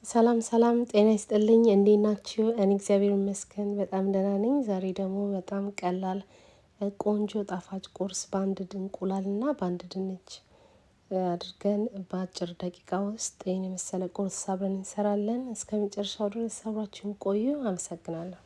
ሰላም ሰላም፣ ጤና ይስጥልኝ። እንዴት ናችሁ? እኔ እግዚአብሔር ይመስገን በጣም ደህና ነኝ። ዛሬ ደግሞ በጣም ቀላል ቆንጆ ጣፋጭ ቁርስ በአንድ እንቁላል እና በአንድ ድንች አድርገን በአጭር ደቂቃ ውስጥ ይህን የመሰለ ቁርስ አብረን እንሰራለን። እስከ መጨረሻው ድረስ አብራችሁን ቆዩ። አመሰግናለሁ።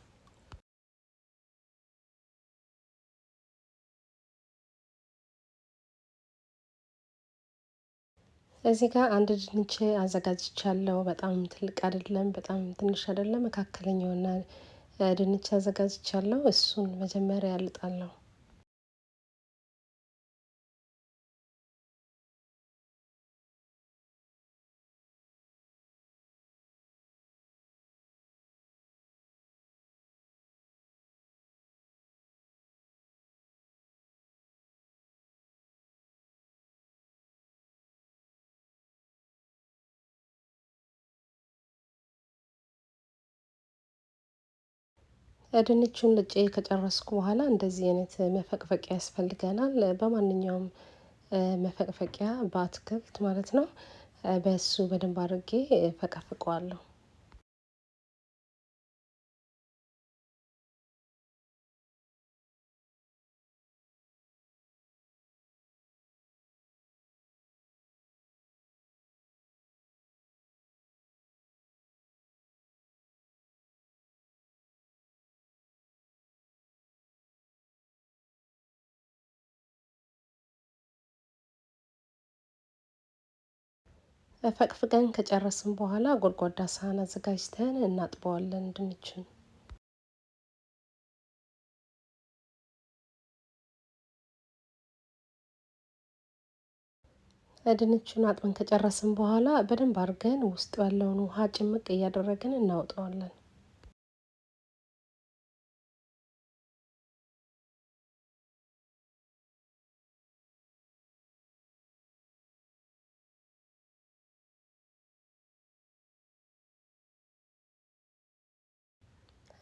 እዚህ ጋር አንድ ድንች አዘጋጅቻለሁ። በጣም ትልቅ አይደለም፣ በጣም ትንሽ አይደለም፣ መካከለኛውና ድንች አዘጋጅቻለሁ። እሱን መጀመሪያ ያልጣለሁ። ድንቹን ልጬ ከጨረስኩ በኋላ እንደዚህ አይነት መፈቅፈቂያ ያስፈልገናል። በማንኛውም መፈቅፈቂያ በአትክልት ማለት ነው። በሱ በደንብ አድርጌ ፈቀፍቀዋለሁ። ፈቅፍቀን ከጨረስን በኋላ ጎድጓዳ ሳህን አዘጋጅተን እናጥበዋለን ድንቹን። ድንቹን አጥበን ከጨረስን በኋላ በደንብ አድርገን ውስጡ ያለውን ውሃ ጭምቅ እያደረግን እናወጣዋለን።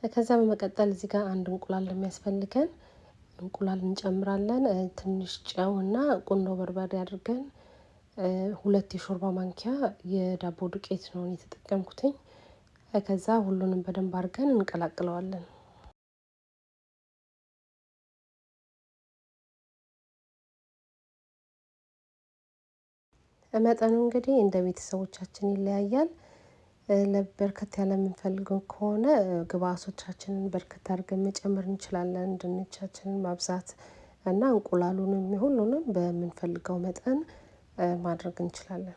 ከዛ በመቀጠል እዚህ ጋር አንድ እንቁላል የሚያስፈልገን እንቁላል እንጨምራለን። ትንሽ ጨው እና ቁንዶ በርበሬ አድርገን 2 የሾርባ ማንኪያ የዳቦ ዱቄት ነው የተጠቀምኩትኝ። ከዛ ሁሉንም በደንብ አድርገን እንቀላቅለዋለን። መጠኑ እንግዲህ እንደ ቤተሰቦቻችን ይለያያል። ለበርከት ያለ የምንፈልገው ከሆነ ግብአቶቻችንን በርከት አድርገን መጨመር እንችላለን። ድንቻችንን ማብዛት እና እንቁላሉንም ሁሉንም በምንፈልገው መጠን ማድረግ እንችላለን።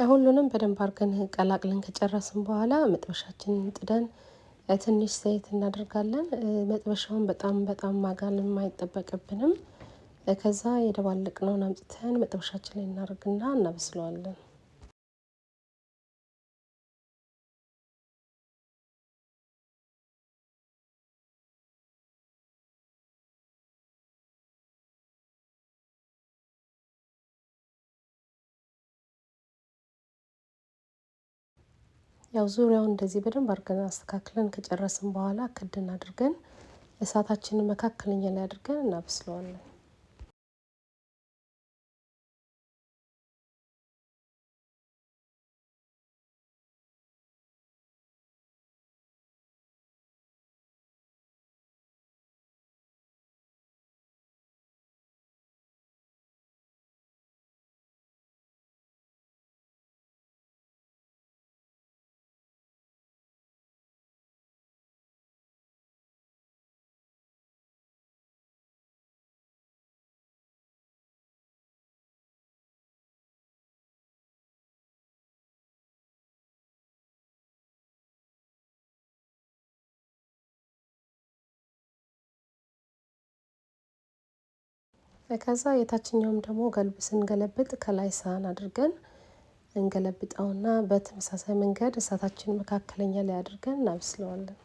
ሁሉንም በደንብ አድርገን ቀላቅለን ከጨረስን በኋላ መጥበሻችንን ጥደን ትንሽ ዘይት እናደርጋለን። መጥበሻውን በጣም በጣም ማጋልም አይጠበቅብንም። ከዛ የደባለቅነውን አምጥተን መጥበሻችን ላይ እናደርግና እናበስለዋለን። ያው ዙሪያውን እንደዚህ በደንብ አድርገን አስተካክለን ከጨረስን በኋላ ክድን አድርገን እሳታችንን መካከለኛ ላይ አድርገን እናበስለዋለን። ከዛ የታችኛውም ደግሞ ስንገለብጥ ከላይ ሳህን አድርገን እንገለብጠውና በተመሳሳይ መንገድ እሳታችን መካከለኛ ላይ አድርገን እናበስለዋለን።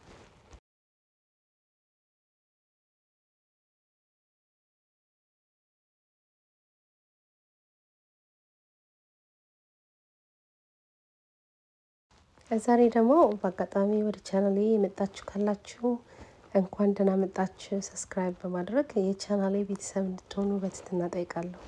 ዛሬ ደግሞ በአጋጣሚ ወደ ቻናሌ የመጣችሁ ካላችሁ እንኳን ደህና መጣችሁ። Subscribe በማድረግ የቻናሌ ቤተሰብ እንድትሆኑ በትህትና እጠይቃለሁ።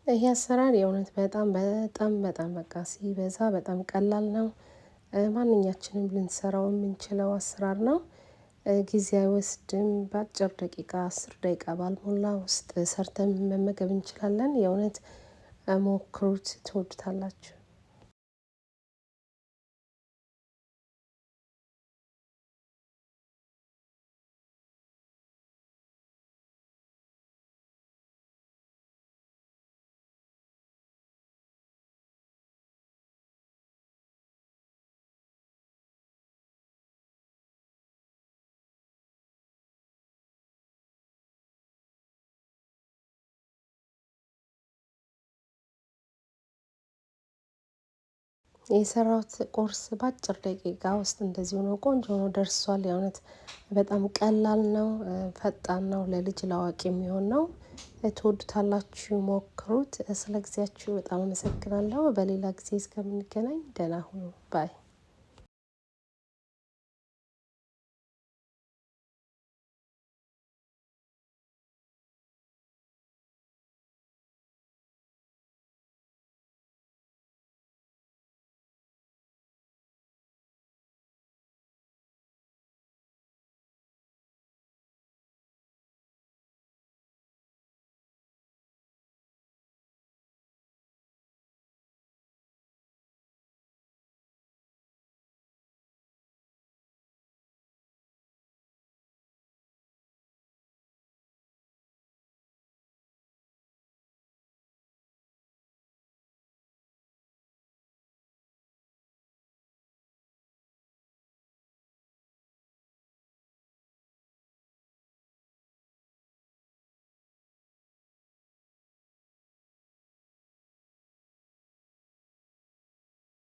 ይሄ አሰራር የእውነት በጣም በጣም በጣም በቃ ሲበዛ በጣም ቀላል ነው። ማንኛችንም ልንሰራው የምንችለው አሰራር ነው። ጊዜ አይወስድም። በአጭር ደቂቃ 10 ደቂቃ ባልሞላ ውስጥ ሰርተን መመገብ እንችላለን። የእውነት ሞክሩት፣ ትወዱታላችሁ። የሰራሁት ቁርስ በአጭር ደቂቃ ውስጥ እንደዚህ ሆኖ ቆንጆ ሆኖ ደርሷል። የእውነት በጣም ቀላል ነው፣ ፈጣን ነው፣ ለልጅ ለአዋቂ የሚሆን ነው። ትወዱታላችሁ፣ ሞክሩት። ስለ ጊዜያችሁ በጣም አመሰግናለሁ። በሌላ ጊዜ እስከምንገናኝ ደህና ሁኑ። Bye።